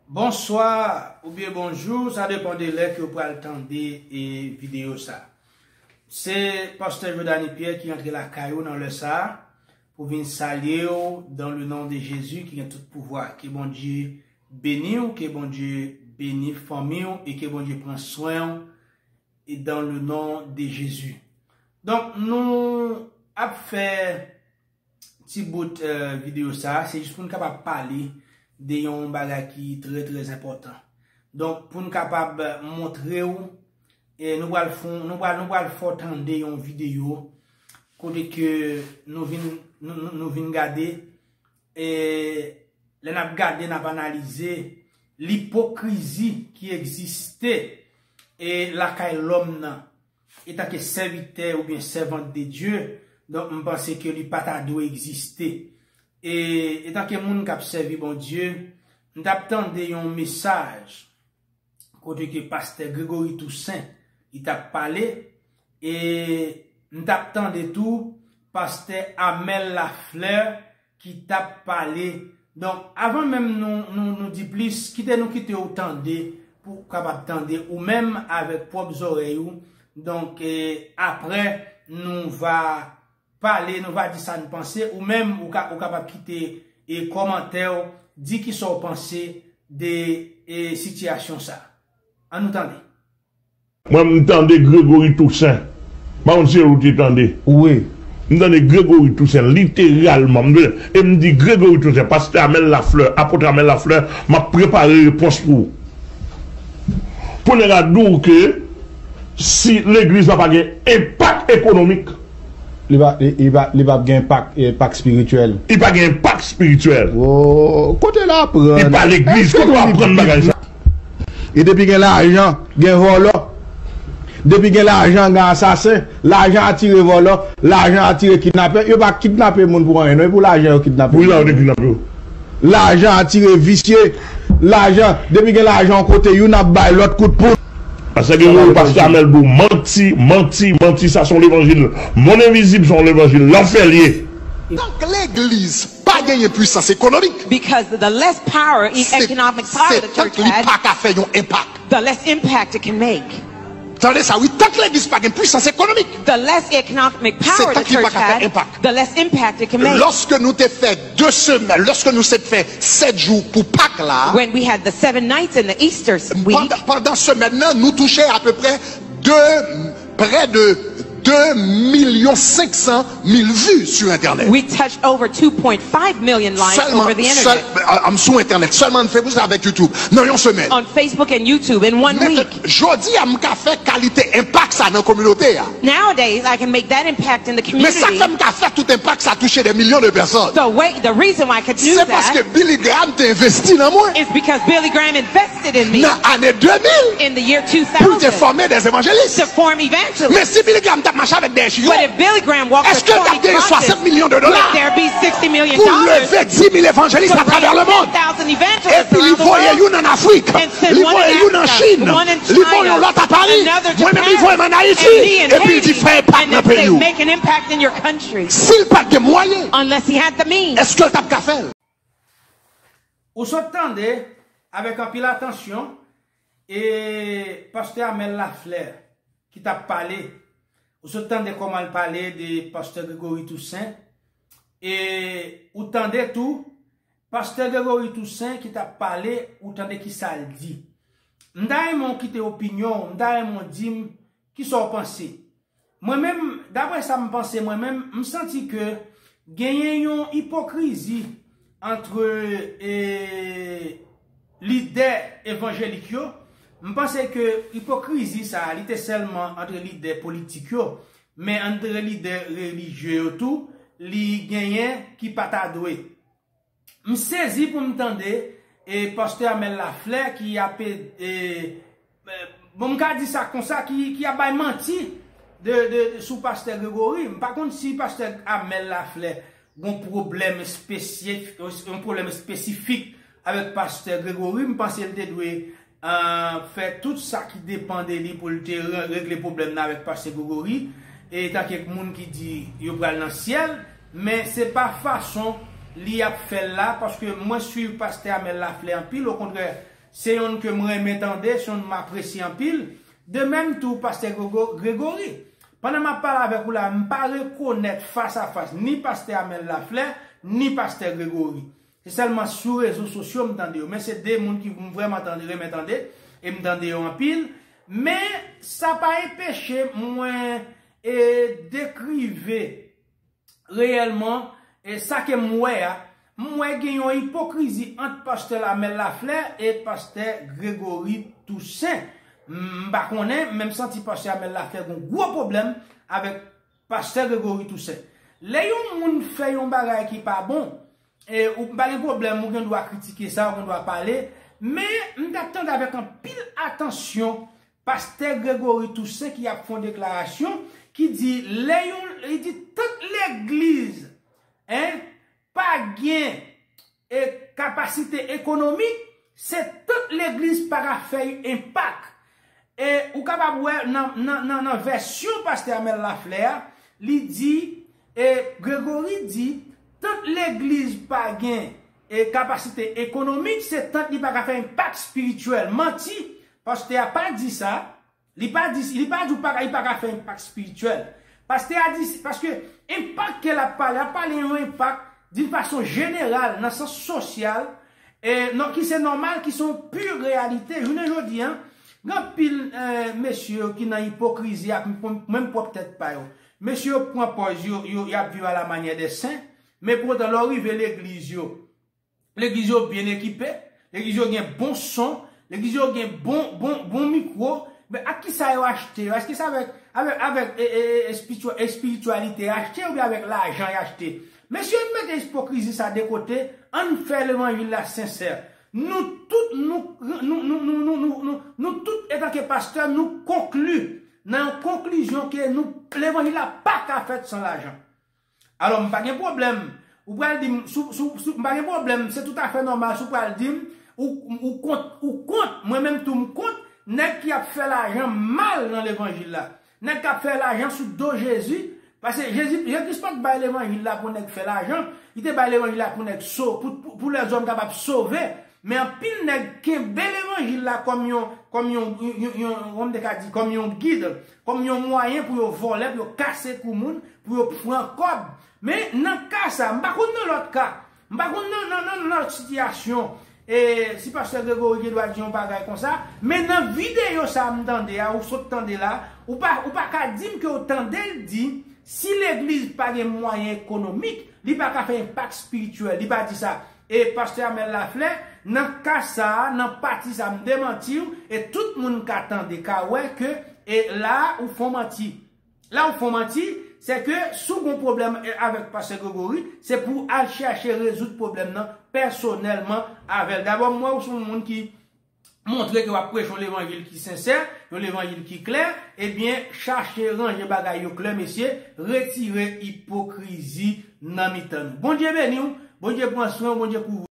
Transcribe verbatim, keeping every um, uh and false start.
Bonswa oubyen bonjou, sa depann de lè ke w pral tande e videyo sa. Se pastè Jodani Pierre ki rantre lakay ou nan lè sa a pou vin salye w dans le nom de Jésus ki gen tout pouvwa. Ke Bondye beni w, ke Bondye beni fanmi w e ke Bondye pran swen w e dans le nom de Jésus. Donk nou ap fè ti bout eh, videyo sa a, se jis pou n kapab pale de yon bagay ki trè trè enpòtan. Donk pou n kapab montre w, eh, nou pral fon, nou pral, nou pral fè w tande yon videyo kote ke nou vin, nou, nou, nou vin gade, eh, lè n ap gade, n ap analize lipokrizi ki egziste e lakay lòm nan. Etanke sèvitè oubyen sèvant de Dye, donk m panse ke li pa ta dwe egziste. E etanke moun k ap sèvi Bondye, m t ap tande yon mesaj kote ke pastè Gregory Toussaint li t ap pale, e m t ap tande tou pastè Amel Lafleur ki t ap pale. Donk, avan menm nou, nou, nou di plis, kite nou kite w tande pou w kapab tande ou menm avèk pwòp zòrèy ou. Donk, eh, apre, nou va pale, nou va di sa n panse, ou menm ou, ka, ou kapab kite e kòmantè w, di kisa w panse de e sitiyasyon sa. Ann nou tande. Mwen m tande Gregory Toussaint. M pa konn si ou te tande. Wi. M tande Gregory Toussaint, literalman. M, e m di Gregory Toussaint, pastè Amel Lafleur, apot Amel Lafleur, m ap prepare repons pou ou. Pou nèg la di w ke si legliz la pa gen enpak ekonomik, Li pa, li, li pa, li p ap gen enpak, enpak espirityèl. Li pa gen enpak espirityèl. Oh, kote l aprann? Li pa legliz, kote w aprann bagay sa? E depi gen lajan, gen vòlò. Depi gen lajan, gen asasen. Lajan atire vòlò, lajan atire kidnapè. Yo pa kidnape moun pou anyen, non, e pou lajan yo kidnape moun. Pou lajan yo te kidnape yo. Lajan atire visye. Lajan, depi gen lajan yon kote, youn ap bay lòt kout poud. Pastè Gregory, pastè Amel di w manti, manti, manti, sa se yon levanjil monn envizib, se yon levanjil lanfè l ye. Tank legliz pa genyen pwisans ekonomik, Because the less power, e- economic power the se tank church li had, pa ka fè yon enpak. The less impact it can make. Tande sa wi, tank legliz pa gen pwisans ekonomik, The less economic se power the tank li pa church ka fè had, enpak. The less impact it can make. Lòske nou te fè de semèn, lòske nou se fè sèt jou pou Pak la, When we had the seven nights in the Easter week, pandan, pandan semèn nan, nou touche apeprè de, prè de de milyon senk san mil vi sou entènèt. We touched over two point five million lives over the internet. Sèlman, sèl, sou entènèt. Sèlman n fè pou sa avèk YouTube nan yon semèn. On Facebook and YouTube in one week. Jodi a m ka fè kalite enpak sa nan kominote a. Nowadays I can make that impact in the community. Men sa k fè m ka fè tout enpak sa touche dè milyon de pèsòn. The way, the reason why I could do that. Se paske Billy Graham te envesti nan mwen. Is because Billy Graham invested in me. Nan ane de mil. In the year two thousand. Pou l te fòme dè evanjelis. To form evangelists. Men si Billy Graham t ap mache avèk dè echelon, But if Billy Graham walked with twenty crutches, would there be sixty million dollars to raise ten thousand evangelists around the world? Èske l t ap genyen swasant milyon de dola? Epi li voye youn ann Afrik, li voye youn an Chin, li voye yon lòt a Pari, mwen menm li voye m ann Ayiti, epi li di fè enpak nan peyi w. Si l pa t gen mwayen, èske l t ap ka fè l? Ou sot tande avèk anpil atansyon e pastè Amel Laflè ki t ap pale. Ou sot tande kòman l pale de pastè Gregory Toussaint. E ou tande tou pastè Gregory Toussaint ki t ap pale, ou tande kisa l di. M ta renmen w kite opinyon w, m ta renmen w di m kisa w panse. Mwen menm, daprè sa m panse mwen menm, m santi ke genyen yon ipokrizi antre e, lidè evanjelik yo. M panse ke ipokrizi sa a, li te sèlman antre lidè politik yo, men antre lidè relijye yo tou, li genyen ki pa ta dwe. M sezi pou m tande e pastè Amel Laflè ki ap e, e, bon, m ka di sa konsa, ki, ki ap bay manti de, de, sou pastè Gregory. M pa konn si pastè Amel Laflè gon pwoblèm espesyif, yon pwoblèm espesifik avèk pastè Gregory. M panse l te dwe fè tout sa ki depann de li pou l te regle pwoblèm nan avèk pastè Gregory, etanke moun ki di yo pral nan syèl, men se pa fason li ap fè l la, paske mwen swiv pastè Amel Laflè anpil, okontrè, Se yonn ke m renmen tande, se yonn m apresye anpil. De menm tou, pastè Grego-, Gregory. Pandan m ap pale avèk ou la, m pa rekonèt fas a fas ni pastè Amel Laflè, ni pastè Gregory. Se sèlman sou rezo sosyo m tande yo. Men se de moun ki m vrèman tande, renmen tande, e m tande yo anpil. Men sa pa enpeche mwen e dekrive reyèlman e sa ke m wè a. M wè gen yon ipokrizi ant pastè Amel Laflè e pastè Gregory Toussaint. M pa konnen, men m santi pastè Amel Laflè gen yon gwo pwoblèm avèk pastè Gregory Toussaint. Lè yon moun fè yon bagay ki pa bon, e, ou pa gen pwoblèm, ou gen dwa kritike sa, ou gen dwa pale, men m t ap tande avèk anpil atansyon pastè Gregory Toussaint ki ap fè yon deklarasyon ki di, lè yon, li di, tant legliz, en, pa gen e kapasite ekonomik, se tant legliz pa ka fè enpak. E ou kapab wè nan, nan, nan, nan vèsyon pastè Amel Laflè a, li di, e Gregory di, tant legliz pa gen e kapasite ekonomik, se tant li pa ka fè enpak espirityèl. Manti, pastè a pa di sa. Li pa di, li pa di w pa, li pa ka fè enpak espirityèl. Pastè a di, paske enpak ke l ap pale, l ap pale yon enpak d'une façon générale, nan sans sosyal, e, non, ki se nòmal, ki se yon pi reyalite. Jounen jodi a, gen anpil e, mesye yo ki nan ipokrizi ak menm pwòp tèt pa yo. Mesye yo pran pòz yo, yo, y ap viv à la manière des saints, men poutan lè w rive legliz yo, legliz yo byen ekipe, legliz yo gen bon son, legliz yo gen bon, bon, bon mikwo. Men ak ki sa yo achte yo? Èske se avèk, avèk, avèk e, e, e, espirityalite yo achte oubyen avèk lajan yo achte? Mesye, ann mete ipokrizi sa de kote, ann fè levanjil la sensè. Nou tout, nou, nou, nou, nou, nou, nou, nou, nou tout, etanke pastè, nou konkli nan yon konklizyon ke nou, levanjil la pa ka fèt san lajan. Alò, m pa gen pwoblèm. Ou pral di m, sou, sou, sou, m pa gen pwoblèm, se toutafè nòmal si w pral di m, ou, ou kont, ou kont, mwen menm tou m kont, nèg ki ap fè lajan mal nan levanjil la. Nèg k ap fè lajan sou do Jezi, paske Jezi, Jezi Kris pa t bay levanjil la pou nèg fè lajan, li te bay levanjil la pou nèg so, pou, pou, pou lèzòm kapab sove. Men anpil nèg kenbe levanjil la kòm yon, kòm yon, yon, yon, yon, kòm te ka di, kòm yon gid, kòm yon mwayen pou yo vòlè, pou yo kase kou moun, pou yo pran kòb. Men nan ka sa, m pa konn nan lòt ka, m pa konn nan, nan, nan, nan lòt sitiyasyon, e si pastè Gregory gen dwa di yon bagay konsa, men nan videyo sa a m tande a, ou sot tande la, ou pa, ou pa ka di m ke w tande l di, si legliz pa gen mwayen ekonomik, li pa ka fè enpak espirityèl, li pa di sa. E pastè Amel Laflè, nan ka sa a, nan pati sa a, m demanti w, e tout moun ka tande, ka wè ke, e la a, ou fè w manti. La a, ou fè w manti, se ke si w gen pwoblèm, e, avèk pastè Gregory, se pou w al chèche rezoud pwoblèm nan pèsonèlman avè l. Dabò, m wè ou se yon moun ki montre ke w ap preche yon levanjil ki sensè, yon levanjil ki klè, ebyen, chache ranje bagay yo klè, mesye, retire ipokrizi nan mitan nou. Bondye beni w, Bondye pran swen w, Bondye kouvri w.